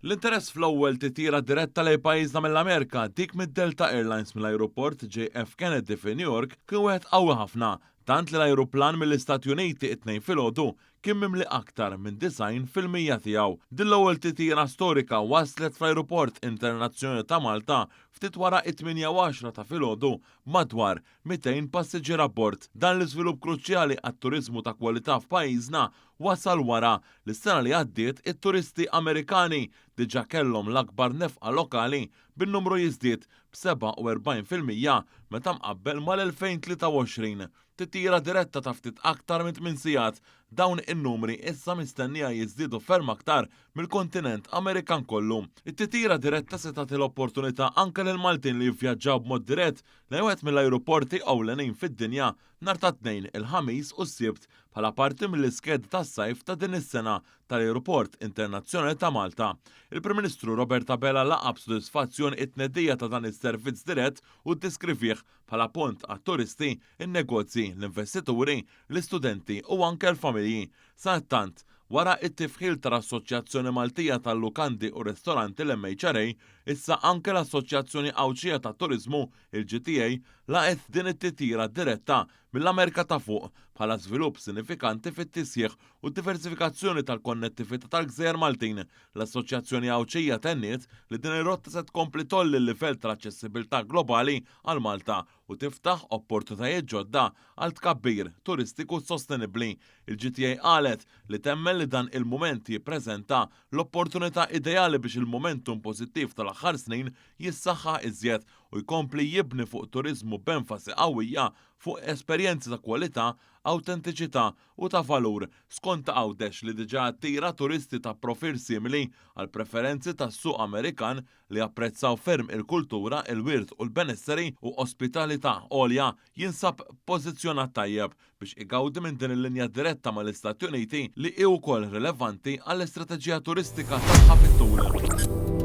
L-interess fl-ewwel titjira diretta lejn pajjiżna mill-Amerika, dik mid-Delta Airlines mill-ajruport JF Kennedy fi New York, kien wieħed qawwi ħafna, tant li l-ajruplan mill-Istati Uniti it-Tnejn filgħodu kien mimli aktar minn 90% tiegħu. Din l-ewwel titjira storika waslet fl-Ajruport Internazzjonali ta' Malta ftit wara it-8:10 ta' filgħodu b'madwar 200 passiġġier abbord. Dan l-iżvilupp kruċjali għat-turiżmu ta' kwalità f'pajjiżna wasal wara li s-sena li għaddiet it-turisti Amerikani diġà kellhom l-akbar nefqa lokali bin-numru jiżdied b'47% meta mqabbel mal-2023. Titjira diretta ta' ftit aktar minn tmien sigħat, dawn in-numri issa mistennija jiżdiedu ferm aktar mill-kontinent Amerikan kollu. It-titjira diretta se tagħti l-opportunità anke lill-Maltin li jivvjaġġaw b'mod dirett lejn wieħed mill-ajruporti ewlenin fid-dinja nhar ta' Tnejn, il-Ħamis u s-Sibt bħala parti mill-iskeda tas-sajf ta' din is-sena tal-Ajruport Internazzjonali ta' Malta. Il-Prim Ministru Robert Abela laqa' b'sodisfazzjon it-tnedija ta' dan is-servizz dirett u ddeskrivih bħala pont għat-turisti, in-negozji, l-investituri, l-istudenti u anke l-familji. Sadattant, wara t-tifħil tal-Assoċjazzjoni Maltija tal-Lukandi u Ristoranti l-MHRA, issa anke l-Assoċjazzjoni Għawdxija tat-Turiżmu, il-GTA, laqgħet din it-titjira diretta mill-Amerika ta' Fuq bħala żvilupp sinifikanti fit-tisħiħ u d-diversifikazzjoni tal-konnettività tal-gżejjer Maltin. L-Assoċjazzjoni Għawdxija tenniet li din ir-rotta se tkompli tgħolli l-livell tal-aċċessibilità globali għal Malta u tiftaħ opportunitajiet ġodda għal tkabbir turistiku sostenibbli. Il-GTA qalet li temmen li dan il-mument jippreżenta l-opportunità ideali biex il-momentum pożittiv tal-aħħar snin jissaħħaħ iżjed u jkompli jibni fuq turiżmu b'enfasi qawwija fuq esperjenzi ta' kwalità, awtentiċità u ta' valur skont Għawdex li diġà attira turisti ta' profil simili għall-preferenzi tas-suq Amerikan li japprezzaw ferm il-kultura, il-wirt u l-benesseri u ospitalità għolja, jinsab pożizzjonat tajjeb biex igawdi minn din il-linja diretta mal-Istati Uniti li hi wkoll rilevanti għall-istrateġija turistika tagħha fit-tul.